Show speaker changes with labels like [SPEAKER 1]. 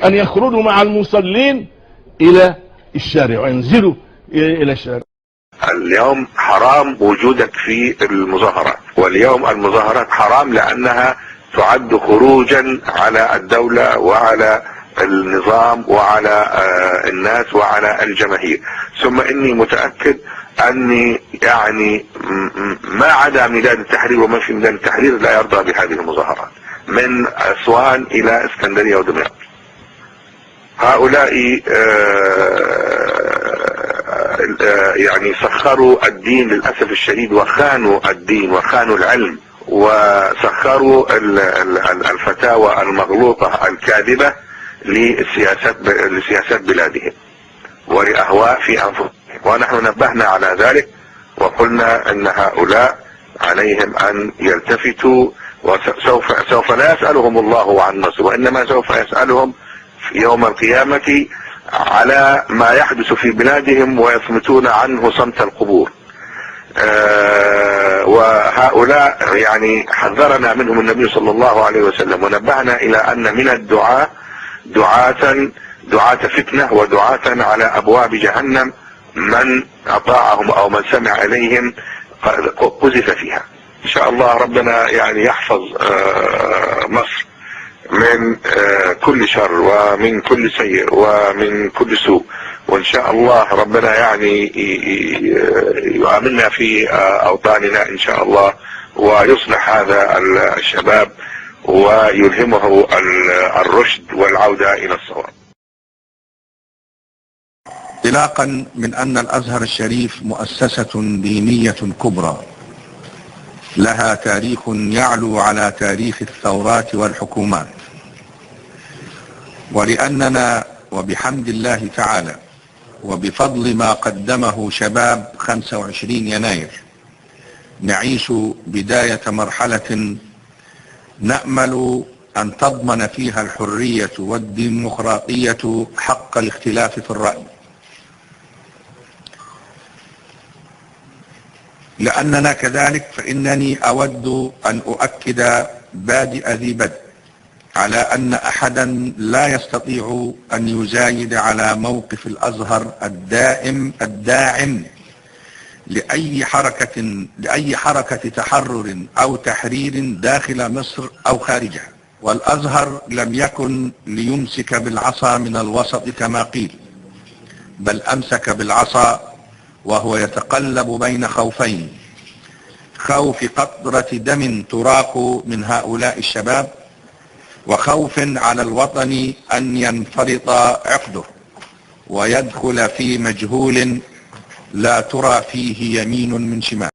[SPEAKER 1] أن يخرجوا مع المصلين إلى الشارع وينزلوا إلى الشارع.
[SPEAKER 2] اليوم حرام وجودك في المظاهرات، واليوم المظاهرات حرام لأنها تعد خروجا على الدولة وعلى النظام وعلى الناس وعلى الجماهير. ثم إني متأكد أني يعني ما عدا ميدان التحرير ومن في ميدان التحرير لا يرضى بهذه المظاهرات، من أسوان إلى اسكندرية ودمياط. هؤلاء يعني سخروا الدين للأسف الشديد، وخانوا الدين وخانوا العلم، وسخروا الفتاوى المغلوطة الكاذبة لسياسات بلادهم ولأهواء في أنفسهم. ونحن نبهنا على ذلك وقلنا أن هؤلاء عليهم أن يلتفتوا، وسوف لا يسألهم الله عن نصر، وإنما سوف يسألهم في يوم القيامة على ما يحدث في بلادهم ويصمتون عنه صمت القبور. وهؤلاء يعني حذرنا منهم النبي صلى الله عليه وسلم، ونبهنا إلى أن من الدعاة دعاة فتنة ودعاة على أبواب جهنم، من أطاعهم أو من سمع إليهم قذف فيها. إن شاء الله ربنا يعني يحفظ مصر من كل شر ومن كل سيء ومن كل سوء، وإن شاء الله ربنا يعني يؤمننا في أوطاننا إن شاء الله، ويصلح هذا الشباب ويلهمه الرشد والعودة إلى الصواب.
[SPEAKER 3] انطلاقا من أن الأزهر الشريف مؤسسة دينية كبرى لها تاريخ يعلو على تاريخ الثورات والحكومات، ولأننا وبحمد الله تعالى وبفضل ما قدمه شباب 25 يناير نعيش بداية مرحلة نأمل أن تضمن فيها الحرية والديمقراطية حق الاختلاف في الرأي، لأننا كذلك فإنني أود أن أؤكد بادئ ذي بدء على أن أحدا لا يستطيع أن يزايد على موقف الأزهر الداعم لأي حركة تحرر أو تحرير داخل مصر أو خارجها. والأزهر لم يكن ليمسك بالعصا من الوسط كما قيل، بل أمسك بالعصا وهو يتقلب بين خوفين: خوف قطرة دم تراق من هؤلاء الشباب، وخوف على الوطن أن ينفرط عقده ويدخل في مجهول لا ترى فيه يمين من شمال.